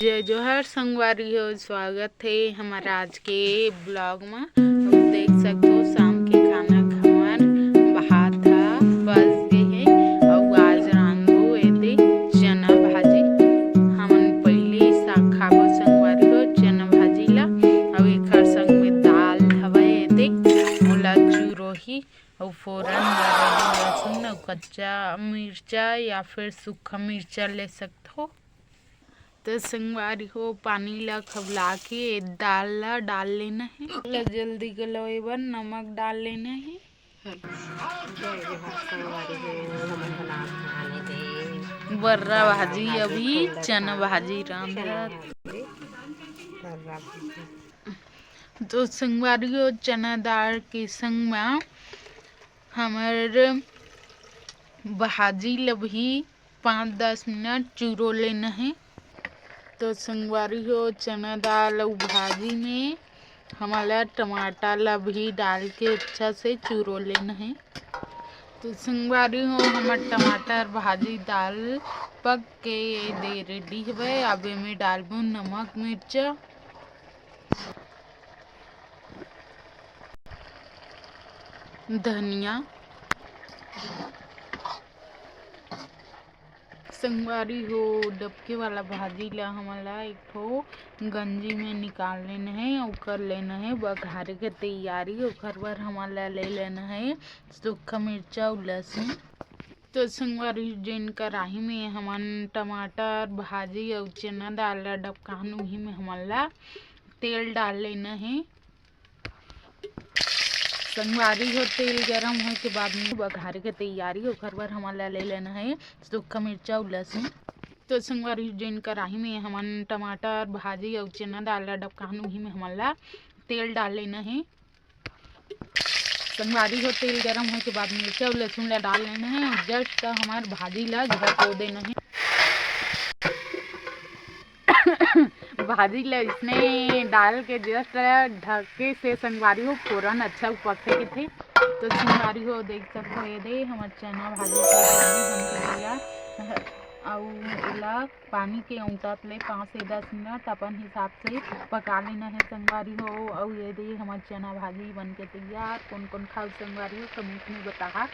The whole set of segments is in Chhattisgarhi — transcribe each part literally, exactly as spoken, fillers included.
जय जोहार संगवारी हो, स्वागत हे हमर आज के ब्लॉग म। तुम देख सकथो शाम के खाना हमर भात ह बस गे हे अउ आज रांधबो एदे चना भाजी। हमन पहिली साग खाबो संगवारी हो चना भाजी ला, अउ एखर संग में दाल हवय एदे, ओला चुरोही अउ फोरन बर लहसुन अउ कच्चा मिर्चा या फिर सूखा मिर्चा ले सकथो। तो संगवारी हो, पानी ला खौला के दाल ला डाल लेना हे। ला जल्दी गलोए बर नमक डाल लेना हे। बर्रा भाजी अभी चना भाजी रांधत। तो संगवारी हो, चना दाल के संग में हमर भाजी ल भी पाँच दस मिनट चुरो लेना हे। तो संगवारी हो, चना दाल अउ भाजी में हमला टमाटर ला भी डाल के अच्छा से चुरो लेना हे। तो संगवारी हो, हमर टमाटर भाजी दाल पक के ये दे रेडी हवे। अब एमे डालबो नमक मिर्चा, धनिया। संगवारी हो, डबके वाला भाजी ला हमन ला एक ठो गंजी में निकाल लेना हे, ओकर लेना हे बघारे के तैयारी। ओकर बर हमन ला ले लेना हे सूखा मिर्चा अउ लहसुन। तो संगवारी, जेन कढ़ाई में हमन टमाटर, भाजी अउ चना दाल ला डबकान, उही में हमन ला तेल डाल लेना हे। संगवारी हो, तेल गरम होए के बाद में बघारे के तैयारी, ओखर बर हमन ला ले लेना हे सूखा मिर्चा अउ लहसुन। तो संगवारी, जेन कढ़ाई में हमन टमाटर, भाजी अउ चना दाल ला डबकान, उही में हमन ला तेल डाल लेना हे। संगवारी हो, तेल गरम होए के बाद मिर्चा अउ लहसुन ला डाल लेना हे। जस्ट हमर भाजी ला झपो देना हे। भाजी ला इसने डाल के जस्ट ढके से संगवारी हो, फोरन अच्छा पकथे किथे। तो संगवारी हो, देख सकथो, ये दे हमर चना भाजी के भाजी बन के तैयार। अउ एला पानी के औंतात ले पाँच से दस मिनट अपन हिसाब से पका लेना हे संगवारी हो। अउ ये दे हमर चना भाजी बन के तैयार। कोन कोन खाओ संगवारी हो, कमेंट में बताहा।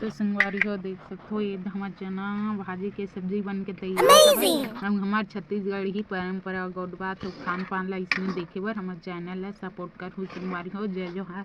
तो संगवारी हो, देख सकथो, ये हमर चना भाजी के सब्जी बन के तैयार हवे। अउ हमर छत्तीसगढ़ी परंपरागत बात अउ खान पान ला इसने देखे बर हमर चैनल ला सपोर्ट करहु संगवारी हो। जय जोहार।